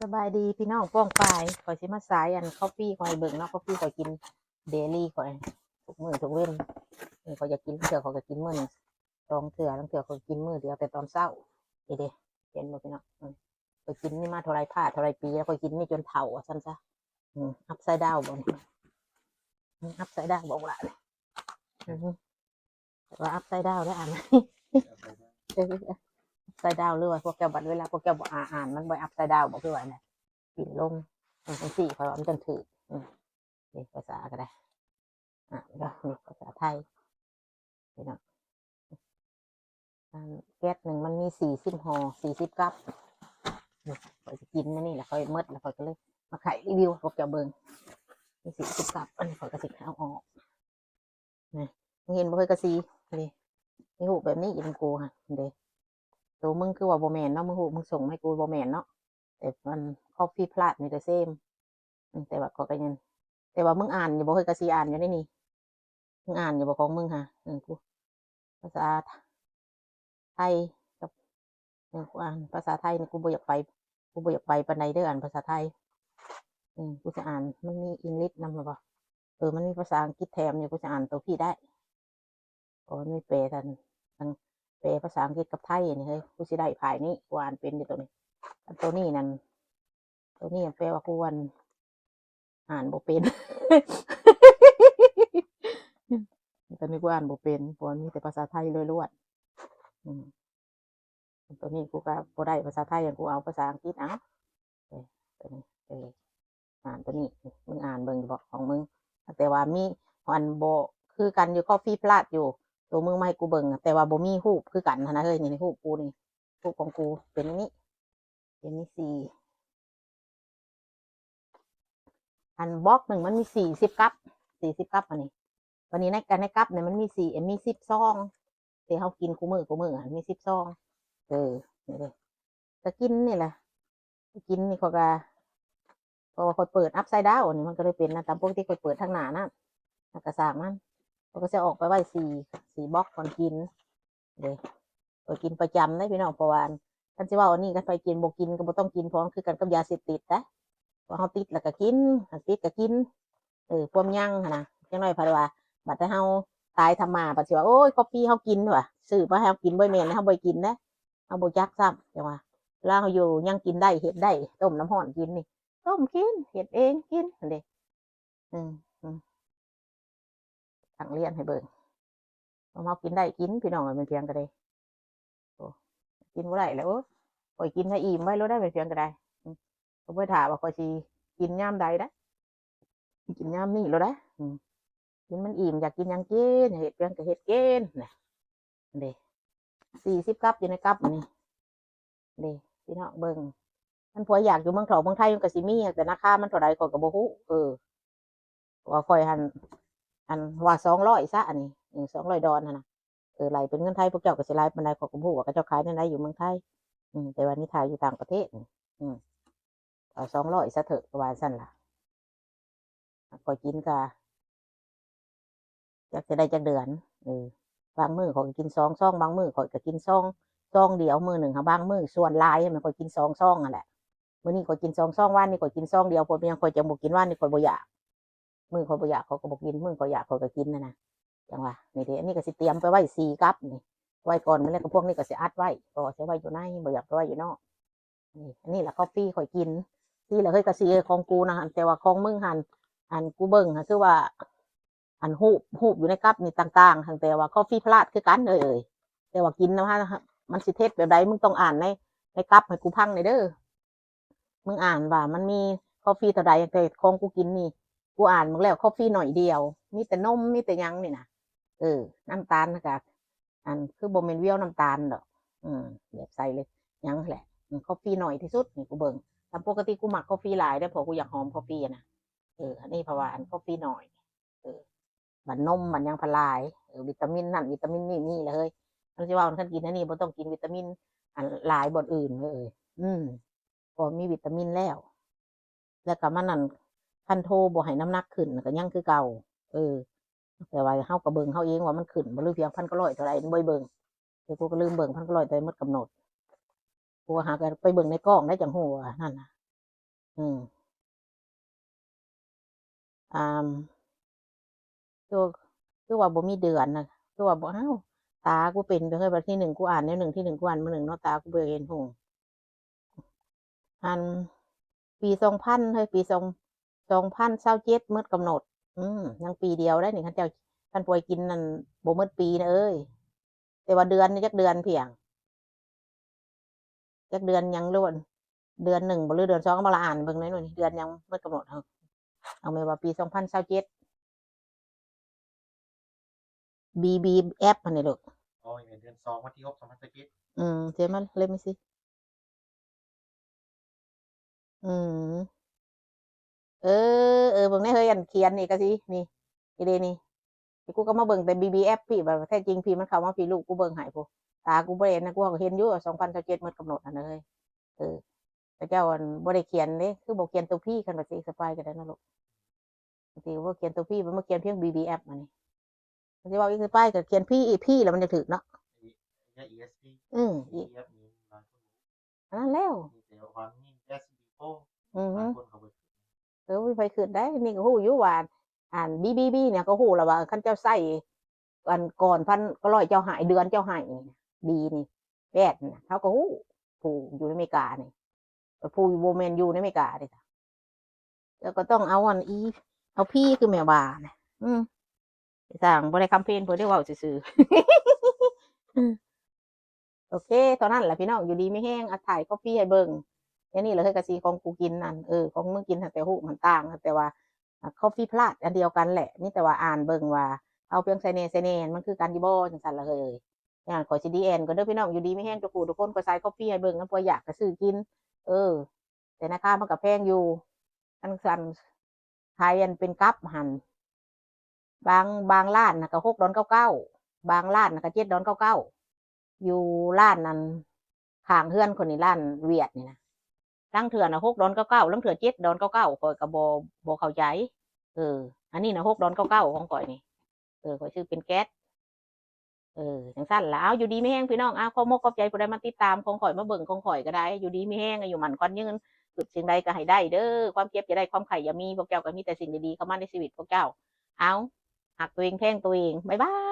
ສະບາຍດີພີ່ນ້ອງປ້ອງປາຍ, ຂ້ອຍຊິມາສາຍອັນຄອຟຟີຂ້ອຍໃຫ້ເບິ່ງເນາະ. ຄອຟຟີຂ້ອຍກິນເດລີຂ້ອຍ ທຸກມື້ທຸກເວັນ. ເອີ ຂ້ອຍຢາກກິນເທື່ອ ຂ້ອຍກໍກິນມື້ໜຶ່ງສອງເທື່ອ, ລາງເທື່ອຂ້ອຍກິນມື້ດຽວແຕ່ຕອນເຊົ້າ. ນີ້ເດ້ ເຫັນບໍ່ພີ່ນ້ອງ? ເອີ ຂ້ອຍກິນນີ້ມາເທົ່າໃດ ພາເທົ່າໃດປີແລ້ວ, ຂ້ອຍກິນນີ້ຈົນເຖົ້າວ່າຊັ້ນຊະ. ອືມ upside down ບໍ່ນີ້? ອືມ upside down ບໍ່ລະ? ອືມ ແຕ່ວ່າ upside down ໄດ້ອ່ານ upside down ຫຼືວ່າພວກເຈົ້າບັດເວລາພວກເຈົ້າບໍ່ອ່ານ ອ່ານມັນບໍ່ upside down ບໍ່ ຄືວ່າຫັ້ນນະ ປິ່ນລົງ ອືມ ຈັ່ງຊີ້ຂ້ອຍວ່າມັນຈັ່ງຖືກ. ອືມ ນີ້ພາສາກໍໄດ້ ອ່າ ນີ້ພາສາໄທ ພີ່ນ້ອງ. ອັນແກັດໜຶ່ງມັນມີສີ່ສິບຫໍ່ ສີ່ສິບກັບ. ນີ້ ຂ້ອຍຊິກິນມື້ນີ້ແຫຼະ ຂ້ອຍໝົດແລ້ວ ຂ້ອຍກໍເລີຍມາໄຂຣີວິວໃຫ້ພວກເຈົ້າເບິ່ງ. ມີສີ່ສິບກັບ ອັນນີ້ຂ້ອຍກໍຊິເອົາອອກ. ນີ້ ມຶງເຫັນບໍ່ເຮີຍກະຊີ? ນີ້ ມີຮູບແບບນີ້ອີກນຳກູຫັ້ນເດ້. ໂຕມຶງຄືວ່າບໍ່ແມ່ນເນາະ, ມຶງຮູບມຶງສົ່ງມາໃຫ້ກູບໍ່ແມ່ນເນາະ, ແຕ່ມັນ Coffee Plus ນີ້ the same. ອືມ ແຕ່ວ່າຂ້ອຍກໍຍັງ ແຕ່ວ່າມຶງອ່ານຢູ່ບໍ່ເຮີຍກະຊີ? ອ່ານຢູ່ໃນນີ້ ມຶງອ່ານຢູ່ບໍ່ຂອງມຶງຫາ? ເອີ ກູ ພາສາໄທກັບ ເອີ ກູອ່ານພາສາໄທນີ້ ກູບໍ່ຢາກໄປ ກູບໍ່ຢາກໄປປານໃດເດີ ອ່ານພາສາໄທ. ອືມ ກູຊິອ່ານ ມັນມີ English ນຳແມ່ນບໍ່? ເອີ ມັນມີພາສາອັງກິດແຖມຢູ່ ກູຊິອ່ານໂຕພີ້ໄດ້ ເພາະມັນມີແປທັງ ທັງແປພາສາອັງກິດກັບໄທນີ້ເຮີຍ. ກູຊິໄດ້ພາຍນີ້ ກູອ່ານເປັນຢູ່ໂຕນີ້. ອັນໂຕນີ້ນັ້ນ ໂຕນີ້ແປວ່າກູອ່ານ ອ່ານບໍ່ເປັນ. ໂຕນີ້ກູອ່ານບໍ່ເປັນ ເພາະມັນມີແຕ່ພາສາໄທລ້ວນໆ. ອືມ ໂຕນີ້ກູກໍບໍ່ໄດ້ພາສາໄທ ຫຍັງ ກູເອົາພາສາອັງກິດເອົາ. ເອີ ໂຕນີ້ ເອີ ອ່ານໂຕນີ້ ມຶງອ່ານເບິ່ງຢູ່ບໍ່ຂອງມຶງ? ແຕ່ວ່າມີ ອັນ ບໍ່ຄືກັນຢູ່ Coffee Plus ຢູ່ ໂຕມຶງມາໃຫ້ກູເບິ່ງ ແຕ່ວ່າບໍ່ມີຮູບຄືກັນຫັ້ນນະເຮີຍ. ນີ້ ຮູບກູນີ້ ຮູບຂອງກູເປັນນີ້ ເປັນນີ້ ສີ່ ອັນບລັອກໜຶ່ງມັນມີສີ່ສິບກັບ ສີ່ສິບກັບ ອັນນີ້. ບັດນີ້ໃນ ໃນກັບນີ້ມັນມີສີ່ ມີສິບຊອງ ທີ່ເຮົາກິນຄູ່ມື້ ຄູ່ມື້ຫັ້ນ ມີສິບຊອງ. ເອີ ນີ້ເດ້ ກໍກິນນີ້ແຫຼະ ກິນນີ້ຂ້ອຍກໍ ເພາະວ່າຂ້ອຍເປີດ upside down ນີ້ ມັນກໍເລີຍເປັນນະ. ຕາມປົກກະຕິຂ້ອຍເປີດທາງໜ້ານະ ແລ້ວກໍຊ່າງມັນ ຂ້ອຍກໍຊິເອົາອອກໄປໄວ້ສີ່ ສີ່ບລັອກກ່ອນກິນ. ເດ້ ຂ້ອຍກິນປະຈຳເດ້ພີ່ນ້ອງ ເພາະວ່າ ຄັນຊິເວົ້າອັນນີ້ ຄັນໃຜກິນ ບໍ່ກິນກໍບໍ່ຕ້ອງກິນ ເພາະມັນຄືກັນກັບຢາເສບຕິດນະ ວ່າເຮົາຕິດແລ້ວກໍກິນ ຄັນຕິດກໍກິນ. ເອີ ຄວາມຍັງຫັ້ນນະ ຈັກໜ້ອຍພັດວ່າ ບັດເຮົາຕາຍທຳມາ ບັດຊິວ່າ ໂອ້ຍ ກາເຟເຮົາກິນວ່າ ຊື້ມາໃຫ້ເຮົາກິນ ບໍ່ແມ່ນເຮົາບໍ່ໄດ້ກິນເດ້ ເຮົາບໍ່ຈັກຊ້ຳ. ຈັ່ງວ່າ ລາວຢູ່ຍັງກິນໄດ້ ເຮັດໄດ້ ຕົ້ມນ້ຳຮ້ອນກິນນີ້ ຕົ້ມກິນ ເຮັດເອງກິນຫັ້ນເດ້. ອືມ ອືມ ຕັ້ງລຽນໃຫ້ເບິ່ງ ຂອງເຮົາກິນໄດ້ກິນ ພີ່ນ້ອງເອີຍ ແມ່ນພຽງກໍໄດ້. ໂອ້ ກິນບໍ່ໄດ້ແລ້ວ ໂອ້ ຂ້ອຍກິນໃຫ້ອີ່ມໄວ້ໂລດໄດ໋ ແມ່ນພຽງກໍໄດ້. ອືມ ກໍບໍ່ໄດ້ຖ້າວ່າຂ້ອຍຊິກິນຍາມໃດໄດ໋ ກິນຍາມນີ້ໂລດໄດ໋. ອືມ ກິນມັນອີ່ມ ຢາກກິນຫຍັງກິນ ເຮັດຫຍັງກໍເຮັດກິນນະ. ເດ້ ສີ່ສິບກັບ ຢູ່ໃນກັບນີ້ ເດ້ ພີ່ນ້ອງເບິ່ງ. ຄັນຜູ້ໃດຢາກຢູ່ເມືອງທອກເມືອງໄທ ມັນກໍຊິມີ ແຕ່ລາຄາມັນເທົ່າໃດຂ້ອຍກໍບໍ່ຮູ້. ເອີ ວ່າຂ້ອຍຫັ້ນ ອັນວ່າສອງຮ້ອຍຊະ ອັນນີ້ ເອີ ສອງຮ້ອຍດອນຫັ້ນນະ. ເອີ ໄລ່ເປັນເງິນໄທ ພວກເຈົ້າກໍຊິຫຼາຍປານໃດ ຂ້ອຍກໍບໍ່ຮູ້ວ່າເຂົາເຈົ້າຂາຍແນວໃດຢູ່ເມືອງໄທ. ອືມ ແຕ່ວ່ານີ້ຖ້າຢູ່ຕ່າງປະເທດນີ້ ອືມ ເອົາສອງຮ້ອຍຊະເຖາະ ກໍວ່າຊັ້ນລະ. ຂ້ອຍກິນກະ ຈັກຊິໄດ້ຈັກເດືອນ. ເອີ ບາງມື້ຂ້ອຍກໍກິນສອງຊອງ ບາງມື້ຂ້ອຍກໍກິນຊອງ ຊອງດຽວມື້ໜຶ່ງ. ຫາ ບາງມື້ສ່ວນຫຼາຍແມ່ນຂ້ອຍກິນສອງຊອງຫັ້ນແຫຼະ. ມື້ນີ້ຂ້ອຍກິນສອງຊອງ ວານນີ້ຂ້ອຍກິນຊອງດຽວ. ເພາະຫຍັງຂ້ອຍຈັ່ງບໍ່ກິນ? ວານນີ້ຂ້ອຍບໍ່ຢາກ. ມື້ຂ້ອຍບໍ່ຢາກ ຂ້ອຍກໍບໍ່ກິນ, ມື້ຂ້ອຍຢາກ ຂ້ອຍກໍກິນຫັ້ນນະ. ຈັ່ງວ່າ ນີ້ເດ້ ອັນນີ້ກໍຊິຕຽມໄປໄວ້ສີ່ກັບນີ້ ໄວ້ກ່ອນ. ມື້ແລງກັບພວກນີ້ກໍຊິອັດໄວ້ ກໍຊິໄວ້ຢູ່ໃນ ບໍ່ຢາກໄປໄວ້ຢູ່ນອກ. ນີ້ ອັນນີ້ລະກາເຟຂ້ອຍກິນ. ຊີ້ລະເຮີຍ ກາເຟຂອງກູນະ ແຕ່ວ່າຂອງມຶງຫັ້ນ ອັນກູເບິ່ງຫັ້ນ ຄືວ່າ ອັນຮູບ ຮູບຢູ່ໃນກັບນີ້ຕ່າງໆ ຫັ້ນ ແຕ່ວ່າກາເຟພະລາດຄືກັນເອີຍ. ແຕ່ວ່າກິນນຳຫັ້ນ ມັນຊິເທັດແບບໃດ ມຶງຕ້ອງອ່ານໃນ ໃນກັບໃຫ້ກູຟັງແດ່ເດີ. ມຶງອ່ານວ່າມັນມີກາເຟເທົ່າໃດ. ແຕ່ຂອງກູກິນນີ້ ກູອ່ານເບິ່ງແລ້ວ ກາເຟໜ້ອຍດຽວ ມີແຕ່ນົມ ມີແຕ່ຫຍັງນີ້ນະ. ເອີ ນ້ຳຕານກະ ອັນ ຄືບໍ່ແມ່ນວຽວນ້ຳຕານດອກ. ອືມ ແບບໃສ່ເລີຍຫຍັງແຫຼະ. ອືມ ກາເຟໜ້ອຍທີ່ສຸດນີ້ ກູເບິ່ງ. ຕາມປົກກະຕິກູມັກກາເຟຫຼາຍເດ້ ເພາະກູຢາກຫອມກາເຟນະ. ເອີ ອັນນີ້ເພາະວ່າ ອັນ ກາເຟໜ້ອຍ. ເອີ ບັດນົມບັດຫຍັງພັດຫຼາຍ. ເອີ ວິຕາມິນນັ້ນວິຕາມິນນີ້ມີແຫຼະເຮີຍ. ຄັນຊິເວົ້າ ຄັນກິນອັນນີ້ບໍ່ຕ້ອງກິນວິຕາມິນ ອັນ ຫຼາຍບ່ອນອື່ນເຮີຍ. ອືມ ເພາະມີວິຕາມິນແລ້ວ. ແລ້ວກໍມັນນັ້ນ ຄັນໂທບໍ່ໃຫ້ນ້ຳໜັກຂຶ້ນ ກໍຍັງຄືເກົ່າ. ເອີ ແຕ່ວ່າເຮົາກໍເບິ່ງເຮົາເອງວ່າມັນຂຶ້ນບໍ່ ຫຼືພຽງພັນເກົ້າຮ້ອຍເທົ່າໃດ ບໍ່ໄດ້ເບິ່ງ. ແຕ່ກູກໍລືມເບິ່ງ ພັນເກົ້າຮ້ອຍເທົ່າໃດໝົດກຳນົດ. ກູຫາກໍໄປເບິ່ງໃນກ້ອງໄດ້ ຈັ່ງຮູ້ວ່ານັ້ນນະ. ອືມ ອາ ຄື ຄືວ່າບໍ່ມີເດືອນນະ ຄືວ່າບໍ່ ອ້າວ ຕາກູເປັນໄປເຮີ້ຍ ວັນທີໜຶ່ງກູອ່ານແນວໜຶ່ງ ທີໜຶ່ງກູອ່ານມື້ໜຶ່ງເນາະ ຕາກູບໍ່ເຫັນຫຸ່ງ ອັນ ປີສອງພັນເຮີ້ຍ ປີສອງ ສອງພັນຊາວເຈັດໝົດກຳນົດ ອືມ ຍັງປີດຽວໄດ໋ນີ້ ຄັນເຈົ້າ ຄັນປ່ວຍກິນນັ້ນບໍ່ໝົດປີນະເອີຍ ແຕ່ວ່າເດືອນນີ້ຈັກເດືອນພຽງ ຈັກເດືອນຫຍັງ ຫຼືວ່າເດືອນໜຶ່ງບໍ່ ຫຼືເດືອນສອງ ເອົາມາລະອ່ານເບິ່ງໜ້ອຍໜຶ່ງ ເດືອນຫຍັງໝົດກຳນົດ ເອົາ ເອົາແມ່ນວ່າປີສອງພັນຊາວເຈັດ ບີບີແອັບຫັ້ນນີ້ລູກ ໂອ້ຍ ເດືອນສອງ ວັນທີຫົກ ສອງພັນຊາວເຈັດ ອືມ ເສຍມາເລັບນີ້ຊິ ອືມ ເອີ ເອີ ເບິ່ງແດ່ເຮີ້ຍ ອັນຂຽນນີ້ກະຊິ ນີ້ ນີ້ເດ້ນີ້ ນີ້ກູກະມາເບິ່ງແຕ່ບີບີແອັບພີ້ ບາດແທ້ຈິງພີ້ມັນເຂົ້າມາພີ້ ລູກກູເບິ່ງໃຫ້ພຸ້ນ ຕາກູບໍ່ເຫັນນະ ກູກະເຫັນຢູ່ ສອງພັນຊາວເຈັດໝົດກຳນົດຫັ້ນນະເຮີ້ຍ ເອີ ເຂົາເຈົ້າ ອັນ ບໍ່ໄດ້ຂຽນເດ້ ຄືບໍ່ຂຽນໂຕພີ້ ຄັນວ່າຊິເອັກສະປາຍກະໄດ້ເນາະລູກ ຊິບໍ່ຂຽນໂຕພີ້ ມັນມາຂຽນພຽງບີບີແອັບ ອັນນີ້ ຊິເວົ້າເອັກສະປາຍກະຂຽນພີ້ ພີ້ລະມັນຈັ່ງຖືກເນາະ ເອີ ອັນນັ້ນແລ້ວ ອືຮຶ ເອີ ບໍ່ມີໃຜຄິດໄດ້ ນີ້ກະຮູ້ຢູ່ວ່າ ອັນ ບີບີບີ ນີ້ກະຮູ້ລະວ່າ ຄັນເຈົ້າໃຊ້ ອັນ ກ່ອນພັນເກົ້າຮ້ອຍ ເຈົ້າໃຫ້ ເດືອນເຈົ້າໃຫ້ ບີ ນີ້ ແປດ ນີ້ ເຮົາກະຮູ້ ຜູ້ຢູ່ໃນເມການີ້ ຜູ້ບໍ່ແມ່ນຢູ່ໃນເມກາເດ້ ແລ້ວກະຕ້ອງເອົາອັນ ອີ ເອົາພີ້ ຄືແມ່ວ່ານະ ອືມ ຊ່າງ ບໍ່ໄດ້ຄຳເພນເພິ່ນເດ້ ເວົ້າຊື່ໆ ອືມ ໂອເຄ ເທົ່ານັ້ນລະພີ່ນ້ອງ ຢູ່ດີມີແຮງ ອາ ຖ່າຍຄອບຟີໃຫ້ເບິ່ງ ແນວນີ້ລະເຮີ້ຍ ກະຊິຂອງກູກິນນັ້ນ ເອີ ຂອງມຶງກິນຫັ້ນແຕ່ຮູບມັນຕ່າງ ແຕ່ວ່າ ອາ ຄອບຟີພະລາດອັນດຽວກັນແຫຼະ ມີແຕ່ວ່າອ່ານເບິ່ງວ່າ ເອົາພຽງໃສ່ແດ່ໃສ່ແດ່ ມັນຄືກັນຢູ່ບໍ່ ຈັ່ງຊັ້ນລະເຮີ້ຍ ຢ່າງຂ້ອຍຊິດີແອນກ່ອນເດີພີ່ນ້ອງ ຢູ່ດີມີແຮງທຸກຜູ້ທຸກຄົນ ຂ້ອຍໃສ່ຄອບຟີໃຫ້ເບິ່ງ ຄັນຜູ້ຢາກກະຊື້ກິນ ເອີ ແຕ່ລາຄາມັນກະແພງຢູ່ ອັນຊັ້ນ ຂາຍອັນເປັນກັບຫັ້ນ ບາງ ບາງຮ້ານນະກະຫົກດອນເກົ້າເກົ້າ ບາງຮ້ານນະກະເຈັດດອນເກົ້າເກົ້າ ຢູ່ຮ້ານອັນຂ້າງເຮືອນຂ້ອຍນີ້ ຮ້ານຫວຽດນີ້ນະ ລາງເທື່ອນະຫົກດອນເກົ້າເກົ້າ ລາງເທື່ອເຈັດດອນເກົ້າເກົ້າ ຂ້ອຍກະບໍ່ ບໍ່ເຂົ້າໃຈ ເອີ ອັນນີ້ນະຫົກດອນເກົ້າເກົ້າຂອງຂ້ອຍນີ້ ເອີ ຂ້ອຍຊື້ເປັນແກັດ ເອີ ຈັ່ງຊັ້ນລະ ເອົາ ຢູ່ດີມີແຮງພີ່ນ້ອງ ເອົາ ຂອບມົກຂອບໃຈຜູ້ໃດມາຕິດຕາມຂອງຂ້ອຍ ມາເບິ່ງຂອງຂ້ອຍກະໄດ້ ຢູ່ດີມີແຮງ ອາຍຸໝັ້ນຂວັນຍືນ ຄຶດສິ່ງໃດກະໃຫ້ໄດ້ເດີ ຄວາມເຈັບຢ່າໄດ້ ຄວາມໄຂ້ຢ່າມີ ພວກເຈົ້າກະມີແຕ່ສິ່ງດີໆເຂົ້າມາໃນຊີວິດພວກເຈົ້າ ເອົາ ຮັກໂຕເອງ ແພງໂຕເອງ ບາຍບາຍ.